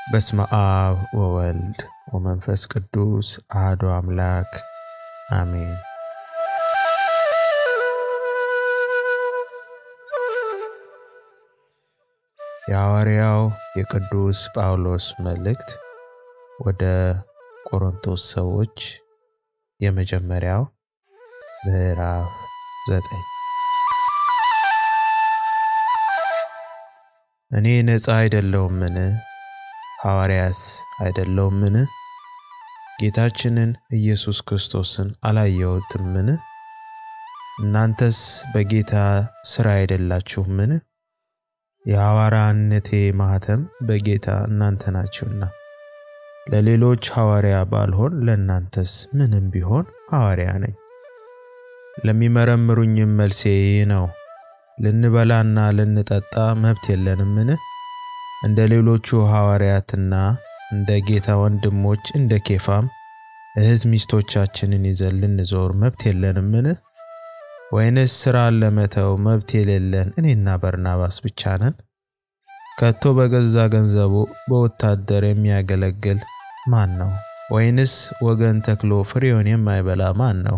በስመ አብ ወወልድ ወመንፈስ ቅዱስ አሐዱ አምላክ አሜን። የሐዋርያው የቅዱስ ጳውሎስ መልእክት ወደ ቆሮንቶስ ሰዎች የመጀመሪያው ምዕራፍ 9። እኔ ነፃ አይደለሁምን? ሐዋርያስ አይደለሁምን? ጌታችንን ኢየሱስ ክርስቶስን አላየሁትምን? እናንተስ በጌታ ሥራ አይደላችሁምን? የሐዋርያነቴ ማኅተም በጌታ እናንተ ናችሁና። ለሌሎች ሐዋርያ ባልሆን ለእናንተስ ምንም ቢሆን ሐዋርያ ነኝ። ለሚመረምሩኝም መልሴ ይህ ነው። ልንበላና ልንጠጣ መብት የለንምን? እንደ ሌሎቹ ሐዋርያትና እንደ ጌታ ወንድሞች እንደ ኬፋም እህት ሚስቶቻችንን ይዘን ልንዞር መብት የለንምን? ወይንስ ሥራን ለመተው መብት የሌለን እኔና በርናባስ ብቻ ነን? ከቶ በገዛ ገንዘቡ በወታደር የሚያገለግል ማን ነው? ወይንስ ወገን ተክሎ ፍሬውን የማይበላ ማን ነው?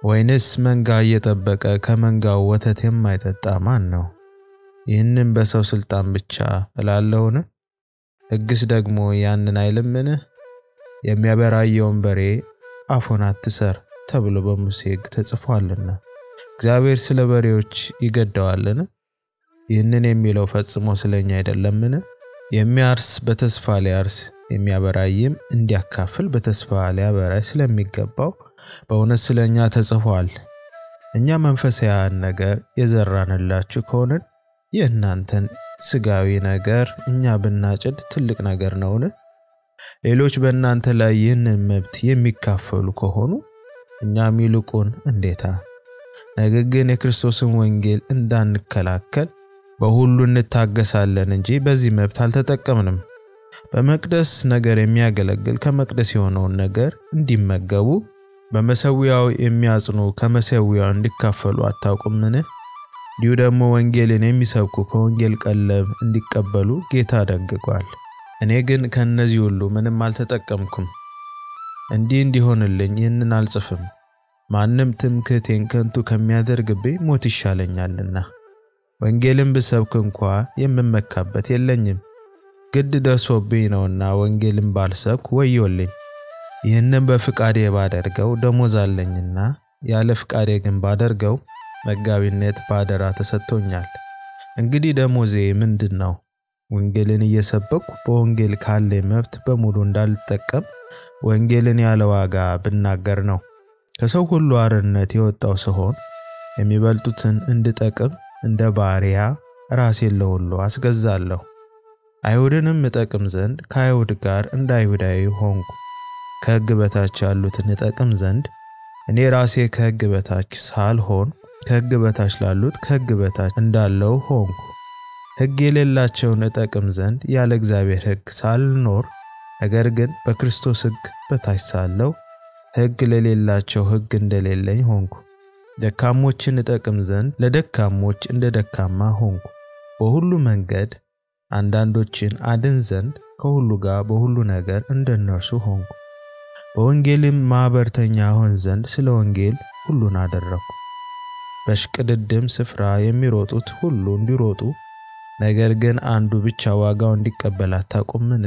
ወይንስ መንጋ እየጠበቀ ከመንጋው ወተት የማይጠጣ ማን ነው? ይህንን በሰው ሥልጣን ብቻ እላለሁን? ሕግስ ደግሞ ያንን አይልምን? የሚያበራየውን በሬ አፉን አትሰር ተብሎ በሙሴ ሕግ ተጽፏልና እግዚአብሔር ስለ በሬዎች ይገደዋልን? ይህንን የሚለው ፈጽሞ ስለኛ አይደለምን? የሚያርስ በተስፋ ሊያርስ የሚያበራይም እንዲያካፍል በተስፋ ሊያበራይ ስለሚገባው በእውነት ስለኛ ተጽፏል። እኛ መንፈሳዊያን ነገር የዘራንላችሁ ከሆንን የእናንተን ሥጋዊ ነገር እኛ ብናጭድ ትልቅ ነገር ነውን? ሌሎች በእናንተ ላይ ይህንን መብት የሚካፈሉ ከሆኑ እኛም ይልቁን እንዴታ! ነገር ግን የክርስቶስን ወንጌል እንዳንከላከል በሁሉ እንታገሳለን እንጂ በዚህ መብት አልተጠቀምንም። በመቅደስ ነገር የሚያገለግል ከመቅደስ የሆነውን ነገር እንዲመገቡ፣ በመሠዊያው የሚያጽኑ ከመሠዊያው እንዲካፈሉ አታውቁምን? እንዲሁ ደግሞ ወንጌልን የሚሰብኩ ከወንጌል ቀለብ እንዲቀበሉ ጌታ ደንግጓል። እኔ ግን ከእነዚህ ሁሉ ምንም አልተጠቀምኩም። እንዲህ እንዲሆንልኝ ይህንን አልጽፍም፣ ማንም ትምክህቴን ከንቱ ከሚያደርግብኝ ሞት ይሻለኛልና። ወንጌልን ብሰብክ እንኳ የምመካበት የለኝም፣ ግድ ደርሶብኝ ነውና። ወንጌልን ባልሰብክ ወዮልኝ። ይህንን በፍቃዴ ባደርገው ደሞዝ አለኝና፣ ያለ ፍቃዴ ግን ባደርገው መጋቢነት ባደራ ተሰጥቶኛል። እንግዲህ ደሞዜ ምንድን ነው? ወንጌልን እየሰበኩ በወንጌል ካለኝ መብት በሙሉ እንዳልጠቀም ወንጌልን ያለ ዋጋ ብናገር ነው። ከሰው ሁሉ አርነት የወጣው ስሆን የሚበልጡትን እንድጠቅም እንደ ባሪያ ራሴን ለሁሉ አስገዛለሁ። አይሁድንም እጠቅም ዘንድ ከአይሁድ ጋር እንደ አይሁዳዊ ሆንኩ። ከሕግ በታች ያሉትን እጠቅም ዘንድ እኔ ራሴ ከሕግ በታች ሳልሆን ከሕግ በታች ላሉት ከሕግ በታች እንዳለው ሆንኩ። ሕግ የሌላቸውን እጠቅም ዘንድ ያለ እግዚአብሔር ሕግ ሳልኖር፣ ነገር ግን በክርስቶስ ሕግ በታች ሳለው ሕግ ለሌላቸው ሕግ እንደሌለኝ ሆንኩ። ደካሞችን እጠቅም ዘንድ ለደካሞች እንደ ደካማ ሆንኩ። በሁሉ መንገድ አንዳንዶችን አድን ዘንድ ከሁሉ ጋር በሁሉ ነገር እንደ እነርሱ ሆንኩ። በወንጌልም ማኅበርተኛ ሆን ዘንድ ስለ ወንጌል ሁሉን አደረግኩ። በሽቅድድም ስፍራ የሚሮጡት ሁሉ እንዲሮጡ፣ ነገር ግን አንዱ ብቻ ዋጋው እንዲቀበል አታውቁምን?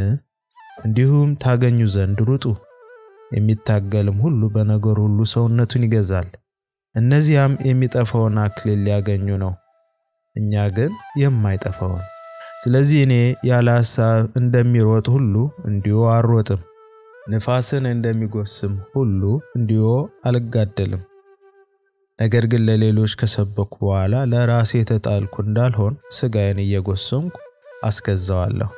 እንዲሁም ታገኙ ዘንድ ሩጡ። የሚታገልም ሁሉ በነገር ሁሉ ሰውነቱን ይገዛል። እነዚያም የሚጠፋውን አክሊል ሊያገኙ ነው፣ እኛ ግን የማይጠፋውን። ስለዚህ እኔ ያለ ሐሳብ እንደሚሮጥ ሁሉ እንዲሁ አልሮጥም፣ ንፋስን እንደሚጎስም ሁሉ እንዲሁ አልጋደልም። ነገር ግን ለሌሎች ከሰበኩ በኋላ ለራሴ የተጣልኩ እንዳልሆን ሥጋዬን እየጎሰምኩ አስገዛዋለሁ።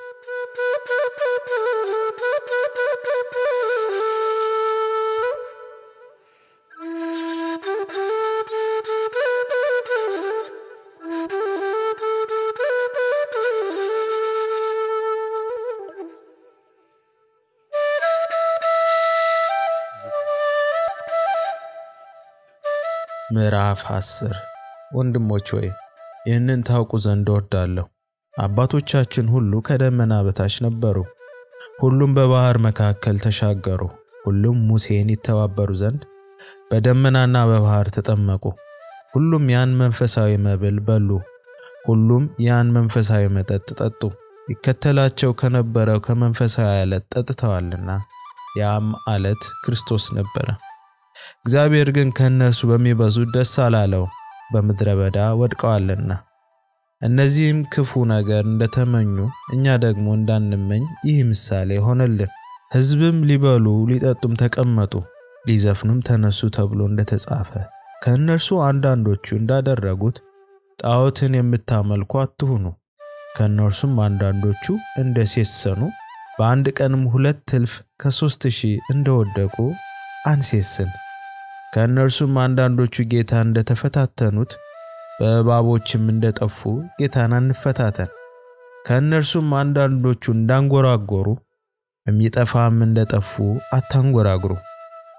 ምዕራፍ 10። ወንድሞች ሆይ ይህንን ታውቁ ዘንድ እወዳለሁ። አባቶቻችን ሁሉ ከደመና በታች ነበሩ፣ ሁሉም በባህር መካከል ተሻገሩ። ሁሉም ሙሴን ይተባበሩ ዘንድ በደመናና በባህር ተጠመቁ። ሁሉም ያን መንፈሳዊ መብል በሉ፣ ሁሉም ያን መንፈሳዊ መጠጥ ጠጡ። ይከተላቸው ከነበረው ከመንፈሳዊ አለት ጠጥተዋልና፣ ያም አለት ክርስቶስ ነበረ። እግዚአብሔር ግን ከእነርሱ በሚበዙት ደስ አላለው፣ በምድረ በዳ ወድቀዋልና። እነዚህም ክፉ ነገር እንደተመኙ እኛ ደግሞ እንዳንመኝ ይህ ምሳሌ ሆነልን። ሕዝብም ሊበሉ ሊጠጡም ተቀመጡ፣ ሊዘፍኑም ተነሱ ተብሎ እንደተጻፈ ከእነርሱ አንዳንዶቹ እንዳደረጉት ጣዖትን የምታመልኩ አትሁኑ። ከእነርሱም አንዳንዶቹ እንደ ሴሰኑ በአንድ ቀንም 2,000 ከ3,000 እንደወደቁ አንሴስን። ከእነርሱም አንዳንዶቹ ጌታን እንደተፈታተኑት በእባቦችም እንደጠፉ ጌታን አንፈታተን። ከእነርሱም አንዳንዶቹ እንዳንጎራጎሩ የሚጠፋም እንደጠፉ አታንጎራጉሩ።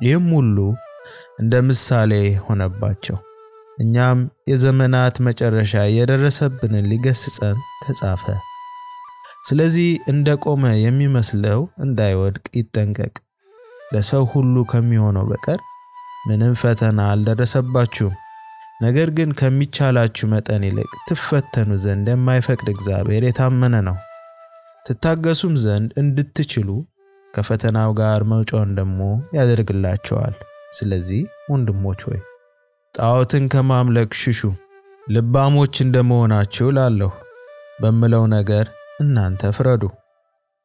ይህም ሁሉ እንደ ምሳሌ ሆነባቸው፣ እኛም የዘመናት መጨረሻ የደረሰብንን ሊገስጸን ተጻፈ። ስለዚህ እንደ ቆመ የሚመስለው እንዳይወድቅ ይጠንቀቅ። ለሰው ሁሉ ከሚሆነው በቀር ምንም ፈተና አልደረሰባችሁም። ነገር ግን ከሚቻላችሁ መጠን ይልቅ ትፈተኑ ዘንድ የማይፈቅድ እግዚአብሔር የታመነ ነው። ትታገሱም ዘንድ እንድትችሉ ከፈተናው ጋር መውጫውን ደግሞ ያደርግላችኋል። ስለዚህ ወንድሞች ሆይ ጣዖትን ከማምለክ ሽሹ። ልባሞች እንደመሆናችሁ እላለሁ፣ በምለው ነገር እናንተ ፍረዱ።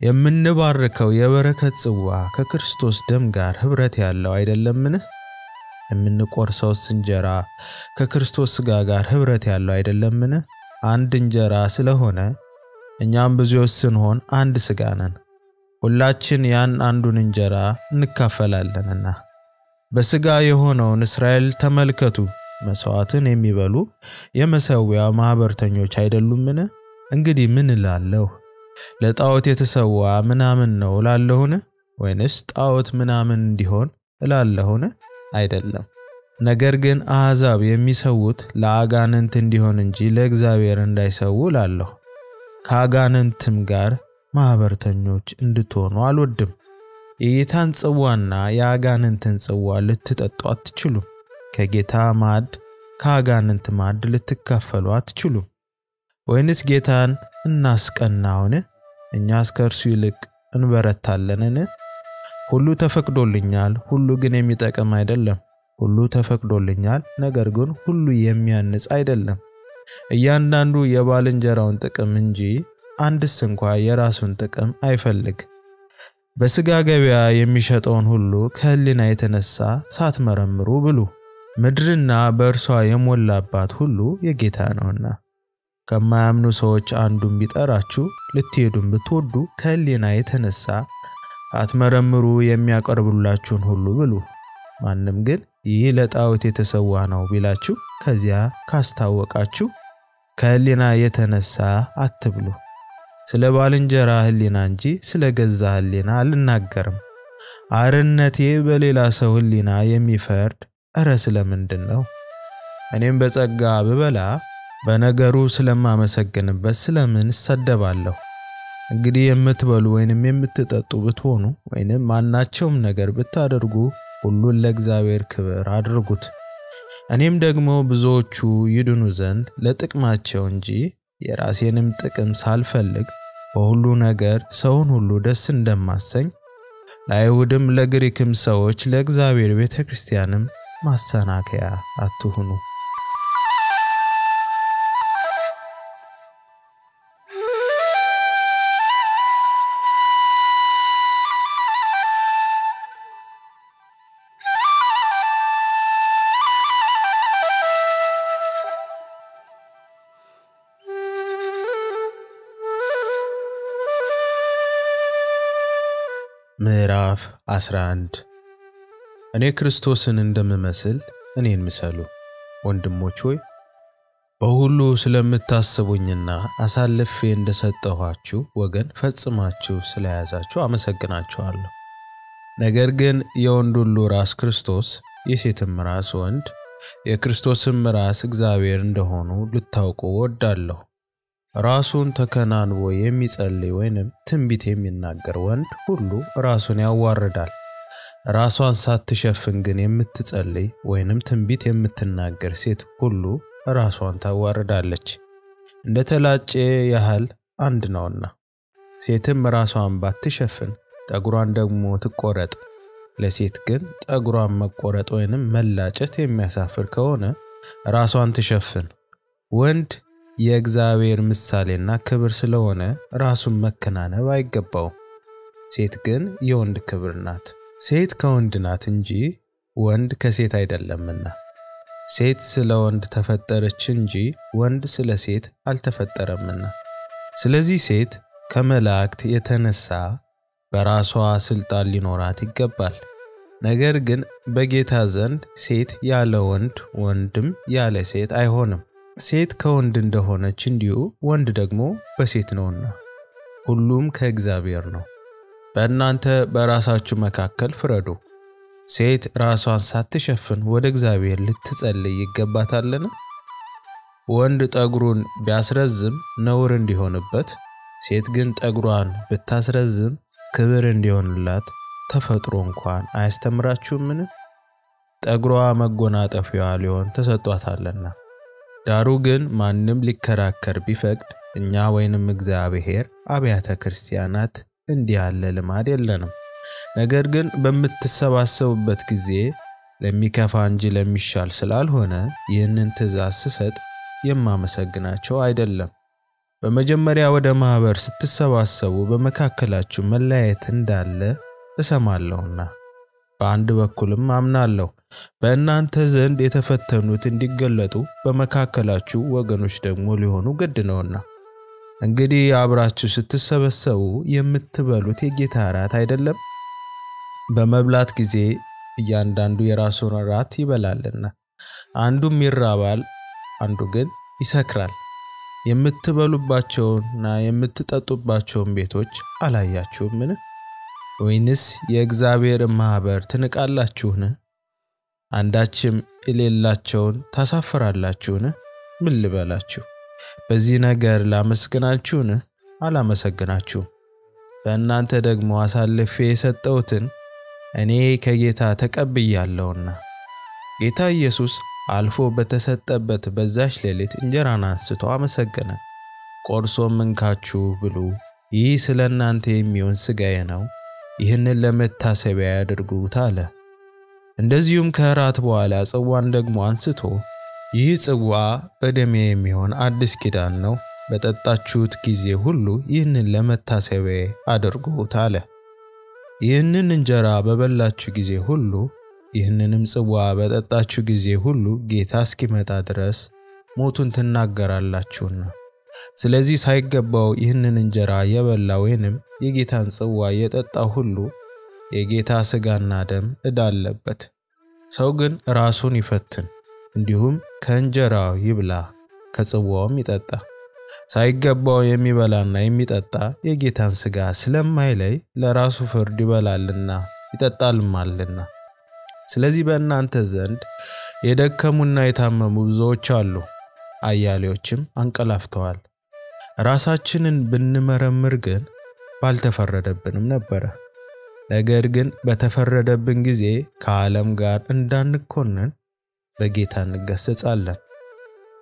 የምንባርከው የበረከት ጽዋ ከክርስቶስ ደም ጋር ኅብረት ያለው አይደለምን? የምንቆርሰውስ እንጀራ ከክርስቶስ ሥጋ ጋር ኅብረት ያለው አይደለምን? አንድ እንጀራ ስለሆነ እኛም ብዙዎች ስንሆን አንድ ሥጋ ነን፣ ሁላችን ያን አንዱን እንጀራ እንካፈላለንና። በሥጋ የሆነውን እስራኤል ተመልከቱ። መሥዋዕትን የሚበሉ የመሠዊያው ማኅበርተኞች አይደሉምን? እንግዲህ ምን እላለሁ? ለጣዖት የተሰዋ ምናምን ነው እላለሁን? ወይንስ ጣዖት ምናምን እንዲሆን እላለሁን? አይደለም። ነገር ግን አሕዛብ የሚሰዉት ለአጋንንት እንዲሆን እንጂ ለእግዚአብሔር እንዳይሰዉ እላለሁ። ከአጋንንትም ጋር ማኅበርተኞች እንድትሆኑ አልወድም። የጌታን ጽዋና የአጋንንትን ጽዋ ልትጠጡ አትችሉም። ከጌታ ማዕድ ከአጋንንት ማዕድ ልትካፈሉ አትችሉም። ወይንስ ጌታን እናስቀናውን? እኛስ ከእርሱ ይልቅ እንበረታለንን? ሁሉ ተፈቅዶልኛል፣ ሁሉ ግን የሚጠቅም አይደለም። ሁሉ ተፈቅዶልኛል፣ ነገር ግን ሁሉ የሚያንጽ አይደለም። እያንዳንዱ የባልንጀራውን ጥቅም እንጂ አንድስ እንኳ የራሱን ጥቅም አይፈልግ። በሥጋ ገበያ የሚሸጠውን ሁሉ ከሕሊና የተነሳ ሳትመረምሩ ብሉ። ምድርና በእርሷ የሞላባት ሁሉ የጌታ ነውና። ከማያምኑ ሰዎች አንዱን ቢጠራችሁ ልትሄዱም ብትወዱ ከሕሊና የተነሳ ሳትመረምሩ የሚያቀርቡላችሁን ሁሉ ብሉ። ማንም ግን ይህ ለጣዖት የተሰዋ ነው ቢላችሁ ከዚያ ካስታወቃችሁ ከሕሊና የተነሳ አትብሉ። ስለ ባልንጀራ ሕሊና እንጂ ስለ ገዛ ሕሊና አልናገርም። አርነቴ በሌላ ሰው ሕሊና የሚፈርድ እረ ስለምንድን ነው? እኔም በጸጋ ብበላ በነገሩ ስለማመሰግንበት ስለምን እሰደባለሁ? እንግዲህ የምትበሉ ወይንም የምትጠጡ ብትሆኑ ወይንም ማናቸውም ነገር ብታደርጉ ሁሉን ለእግዚአብሔር ክብር አድርጉት። እኔም ደግሞ ብዙዎቹ ይድኑ ዘንድ ለጥቅማቸው እንጂ የራሴንም ጥቅም ሳልፈልግ በሁሉ ነገር ሰውን ሁሉ ደስ እንደማሰኝ ለአይሁድም ለግሪክም ሰዎች ለእግዚአብሔር ቤተ ክርስቲያንም ማሰናከያ አትሁኑ። ምዕራፍ 11 እኔ ክርስቶስን እንደምመስል እኔን ምሰሉ። ወንድሞች ሆይ በሁሉ ስለምታስቡኝና አሳልፌ እንደሰጠኋችሁ ወገን ፈጽማችሁ ስለያዛችሁ አመሰግናችኋለሁ። ነገር ግን የወንድ ሁሉ ራስ ክርስቶስ፣ የሴትም ራስ ወንድ፣ የክርስቶስም ራስ እግዚአብሔር እንደሆኑ ልታውቁ እወዳለሁ። ራሱን ተከናንቦ የሚጸልይ ወይንም ትንቢት የሚናገር ወንድ ሁሉ ራሱን ያዋርዳል። ራሷን ሳትሸፍን ግን የምትጸልይ ወይንም ትንቢት የምትናገር ሴት ሁሉ ራሷን ታዋርዳለች፣ እንደ ተላጨ ያህል አንድ ነውና። ሴትም ራሷን ባትሸፍን ጠጉሯን ደግሞ ትቆረጥ። ለሴት ግን ጠጉሯን መቆረጥ ወይንም መላጨት የሚያሳፍር ከሆነ ራሷን ትሸፍን። ወንድ የእግዚአብሔር ምሳሌና ክብር ስለሆነ ራሱን መከናነብ አይገባውም። ሴት ግን የወንድ ክብር ናት። ሴት ከወንድ ናት እንጂ ወንድ ከሴት አይደለምና። ሴት ስለ ወንድ ተፈጠረች እንጂ ወንድ ስለ ሴት አልተፈጠረምና። ስለዚህ ሴት ከመላእክት የተነሳ በራሷ ስልጣን ሊኖራት ይገባል። ነገር ግን በጌታ ዘንድ ሴት ያለ ወንድ ወንድም ያለ ሴት አይሆንም። ሴት ከወንድ እንደሆነች እንዲሁ ወንድ ደግሞ በሴት ነውና፣ ሁሉም ከእግዚአብሔር ነው። በእናንተ በራሳችሁ መካከል ፍረዱ። ሴት ራሷን ሳትሸፍን ወደ እግዚአብሔር ልትጸልይ ይገባታልን? ወንድ ጠጉሩን ቢያስረዝም ነውር እንዲሆንበት፣ ሴት ግን ጠጉሯን ብታስረዝም ክብር እንዲሆንላት ተፈጥሮ እንኳን አያስተምራችሁምን? ጠጉሯ መጎናጠፊያዋ ሊሆን ተሰጥቷታልና። ዳሩ ግን ማንም ሊከራከር ቢፈቅድ እኛ ወይንም እግዚአብሔር አብያተ ክርስቲያናት እንዲህ ያለ ልማድ የለንም። ነገር ግን በምትሰባሰቡበት ጊዜ ለሚከፋ እንጂ ለሚሻል ስላልሆነ ይህንን ትእዛዝ ስሰጥ የማመሰግናቸው አይደለም። በመጀመሪያ ወደ ማኅበር ስትሰባሰቡ በመካከላችሁ መለያየት እንዳለ እሰማለሁና በአንድ በኩልም አምናለሁ። በእናንተ ዘንድ የተፈተኑት እንዲገለጡ በመካከላችሁ ወገኖች ደግሞ ሊሆኑ ግድ ነውና። እንግዲህ አብራችሁ ስትሰበሰቡ የምትበሉት የጌታ እራት አይደለም? በመብላት ጊዜ እያንዳንዱ የራሱን እራት ይበላልና፣ አንዱም ይራባል፣ አንዱ ግን ይሰክራል። የምትበሉባቸውንና የምትጠጡባቸውን ቤቶች አላያችሁምን? ወይንስ የእግዚአብሔር ማኅበር ትንቃላችሁን? አንዳችም የሌላቸውን ታሳፍራላችሁን? ምን ልበላችሁ? በዚህ ነገር ላመስግናችሁን? አላመሰግናችሁም። በእናንተ ደግሞ አሳልፌ የሰጠሁትን እኔ ከጌታ ተቀብያለሁና። ጌታ ኢየሱስ አልፎ በተሰጠበት በዛች ሌሊት እንጀራን አንስቶ አመሰገነ፣ ቆርሶም እንካችሁ ብሉ፣ ይህ ስለ እናንተ የሚሆን ሥጋዬ ነው፣ ይህንን ለመታሰቢያ ያድርጉት አለ። እንደዚሁም ከእራት በኋላ ጽዋን ደግሞ አንስቶ ይህ ጽዋ በደሜ የሚሆን አዲስ ኪዳን ነው፣ በጠጣችሁት ጊዜ ሁሉ ይህንን ለመታሰቢያ አድርጉት አለ። ይህንን እንጀራ በበላችሁ ጊዜ ሁሉ ይህንንም ጽዋ በጠጣችሁ ጊዜ ሁሉ ጌታ እስኪመጣ ድረስ ሞቱን ትናገራላችሁና። ስለዚህ ሳይገባው ይህንን እንጀራ የበላ ወይንም የጌታን ጽዋ የጠጣ ሁሉ የጌታ ሥጋና ደም ዕዳ አለበት። ሰው ግን ራሱን ይፈትን፣ እንዲሁም ከእንጀራው ይብላ ከጽዋውም ይጠጣ። ሳይገባው የሚበላና የሚጠጣ የጌታን ሥጋ ስለማይለይ ለራሱ ፍርድ ይበላልና ይጠጣልማልና። ስለዚህ በእናንተ ዘንድ የደከሙና የታመሙ ብዙዎች አሉ፣ አያሌዎችም አንቀላፍተዋል። ራሳችንን ብንመረምር ግን ባልተፈረደብንም ነበረ። ነገር ግን በተፈረደብን ጊዜ ከዓለም ጋር እንዳንኮነን በጌታ እንገሰጻለን።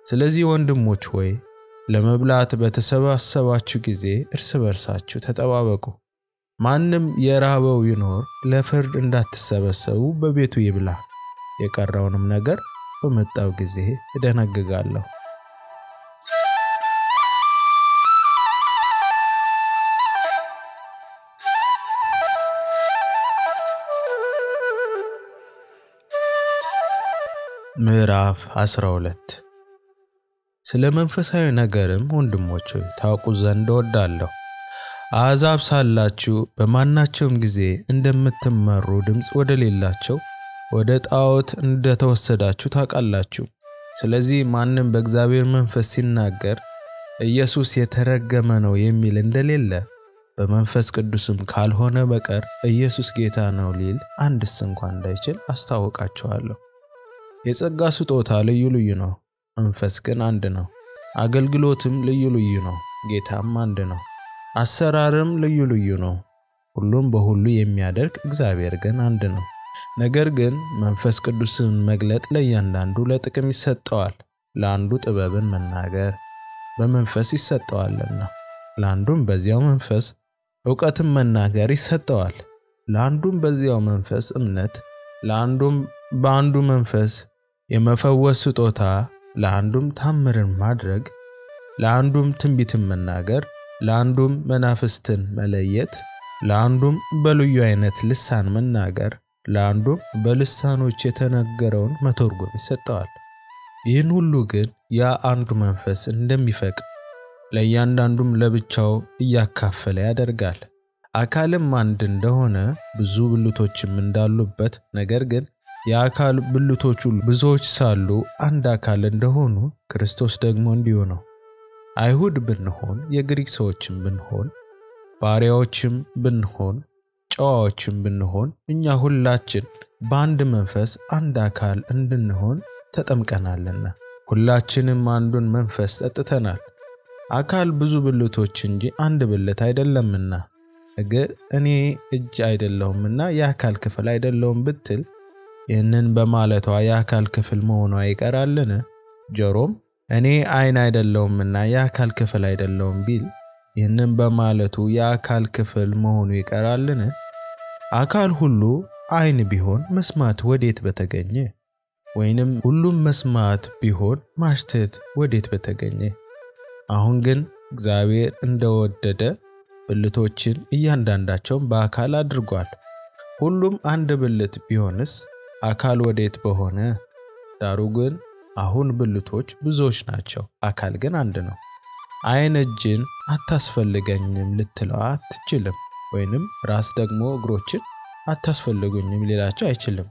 ስለዚህ ወንድሞች ሆይ ለመብላት በተሰባሰባችሁ ጊዜ እርስ በርሳችሁ ተጠባበቁ። ማንም የራበው ይኖር ለፍርድ እንዳትሰበሰቡ በቤቱ ይብላ። የቀረውንም ነገር በመጣው ጊዜ እደነግጋለሁ። ምዕራፍ 12 ስለ መንፈሳዊ ነገርም ወንድሞች ሆይ ታውቁ ዘንድ እወዳለሁ። አሕዛብ ሳላችሁ በማናቸውም ጊዜ እንደምትመሩ ድምፅ ወደሌላቸው ወደ ጣዖት እንደተወሰዳችሁ ታውቃላችሁ። ስለዚህ ማንም በእግዚአብሔር መንፈስ ሲናገር ኢየሱስ የተረገመ ነው የሚል እንደሌለ፣ በመንፈስ ቅዱስም ካልሆነ በቀር ኢየሱስ ጌታ ነው ሊል አንድስ እንኳን እንዳይችል አስታውቃችኋለሁ። የጸጋ ስጦታ ልዩ ልዩ ነው፣ መንፈስ ግን አንድ ነው። አገልግሎትም ልዩ ልዩ ነው፣ ጌታም አንድ ነው። አሰራርም ልዩ ልዩ ነው፣ ሁሉም በሁሉ የሚያደርግ እግዚአብሔር ግን አንድ ነው። ነገር ግን መንፈስ ቅዱስን መግለጥ ለእያንዳንዱ ለጥቅም ይሰጠዋል። ለአንዱ ጥበብን መናገር በመንፈስ ይሰጠዋልና፣ ለአንዱም በዚያው መንፈስ ዕውቀትን መናገር ይሰጠዋል። ለአንዱም በዚያው መንፈስ እምነት፣ ለአንዱም በአንዱ መንፈስ የመፈወስ ስጦታ፣ ለአንዱም ታምርን ማድረግ፣ ለአንዱም ትንቢትን መናገር፣ ለአንዱም መናፍስትን መለየት፣ ለአንዱም በልዩ አይነት ልሳን መናገር፣ ለአንዱም በልሳኖች የተነገረውን መተርጎም ይሰጠዋል። ይህን ሁሉ ግን ያ አንዱ መንፈስ እንደሚፈቅድ ለእያንዳንዱም ለብቻው እያካፈለ ያደርጋል። አካልም አንድ እንደሆነ ብዙ ብልቶችም እንዳሉበት፣ ነገር ግን የአካል ብልቶቹ ብዙዎች ሳሉ አንድ አካል እንደሆኑ ክርስቶስ ደግሞ እንዲሁ ነው። አይሁድ ብንሆን የግሪክ ሰዎችም ብንሆን ባሪያዎችም ብንሆን ጨዋዎችም ብንሆን እኛ ሁላችን በአንድ መንፈስ አንድ አካል እንድንሆን ተጠምቀናልና ሁላችንም አንዱን መንፈስ ጠጥተናል። አካል ብዙ ብልቶች እንጂ አንድ ብልት አይደለምና፣ እግር እኔ እጅ አይደለሁምና የአካል ክፍል አይደለሁም ብትል ይህንን በማለቷ የአካል ክፍል መሆኗ ይቀራልን? ጆሮም እኔ ዓይን አይደለሁምና የአካል ክፍል አይደለሁም ቢል ይህንን በማለቱ የአካል ክፍል መሆኑ ይቀራልን? አካል ሁሉ ዓይን ቢሆን መስማት ወዴት በተገኘ? ወይንም ሁሉም መስማት ቢሆን ማሽተት ወዴት በተገኘ? አሁን ግን እግዚአብሔር እንደወደደ ብልቶችን እያንዳንዳቸውን በአካል አድርጓል። ሁሉም አንድ ብልት ቢሆንስ አካል ወዴት በሆነ? ዳሩ ግን አሁን ብልቶች ብዙዎች ናቸው፣ አካል ግን አንድ ነው። ዓይን እጅን አታስፈልገኝም ልትለው አትችልም፣ ወይንም ራስ ደግሞ እግሮችን አታስፈልጉኝም ሊላቸው አይችልም።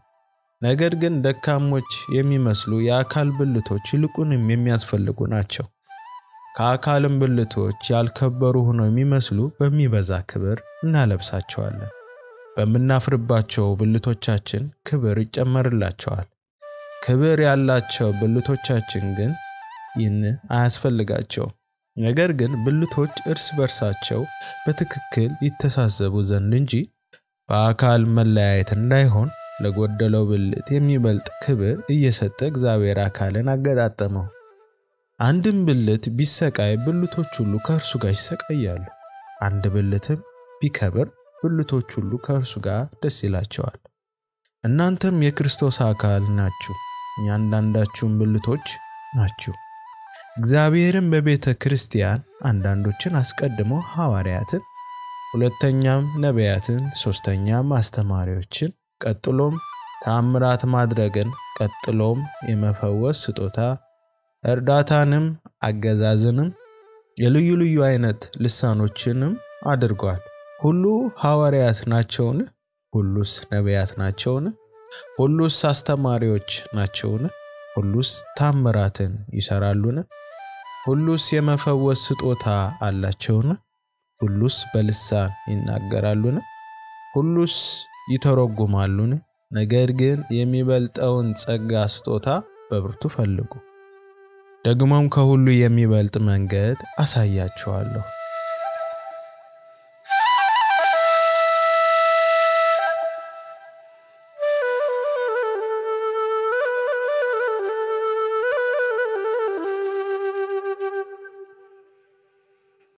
ነገር ግን ደካሞች የሚመስሉ የአካል ብልቶች ይልቁንም የሚያስፈልጉ ናቸው። ከአካልም ብልቶች ያልከበሩ ሆነው የሚመስሉ በሚበዛ ክብር እናለብሳቸዋለን። በምናፍርባቸው ብልቶቻችን ክብር ይጨመርላቸዋል። ክብር ያላቸው ብልቶቻችን ግን ይህን አያስፈልጋቸውም። ነገር ግን ብልቶች እርስ በርሳቸው በትክክል ይተሳሰቡ ዘንድ እንጂ በአካል መለያየት እንዳይሆን ለጎደለው ብልት የሚበልጥ ክብር እየሰጠ እግዚአብሔር አካልን አገጣጠመው። አንድም ብልት ቢሰቃይ ብልቶች ሁሉ ከእርሱ ጋር ይሰቃያሉ። አንድ ብልትም ቢከብር ብልቶች ሁሉ ከእርሱ ጋር ደስ ይላቸዋል። እናንተም የክርስቶስ አካል ናችሁ፣ እያንዳንዳችሁም ብልቶች ናችሁ። እግዚአብሔርም በቤተ ክርስቲያን አንዳንዶችን አስቀድሞ ሐዋርያትን፣ ሁለተኛም ነቢያትን፣ ሦስተኛም አስተማሪዎችን፣ ቀጥሎም ተአምራት ማድረግን፣ ቀጥሎም የመፈወስ ስጦታ፣ እርዳታንም፣ አገዛዝንም፣ የልዩ ልዩ አይነት ልሳኖችንም አድርጓል። ሁሉ ሐዋርያት ናቸውን? ሁሉስ ነቢያት ናቸውን? ሁሉስ አስተማሪዎች ናቸውን? ሁሉስ ታምራትን ይሰራሉን? ሁሉስ የመፈወስ ስጦታ አላቸውን? ሁሉስ በልሳን ይናገራሉን? ሁሉስ ይተረጉማሉን? ነገር ግን የሚበልጠውን ጸጋ ስጦታ በብርቱ ፈልጉ። ደግሞም ከሁሉ የሚበልጥ መንገድ አሳያችኋለሁ።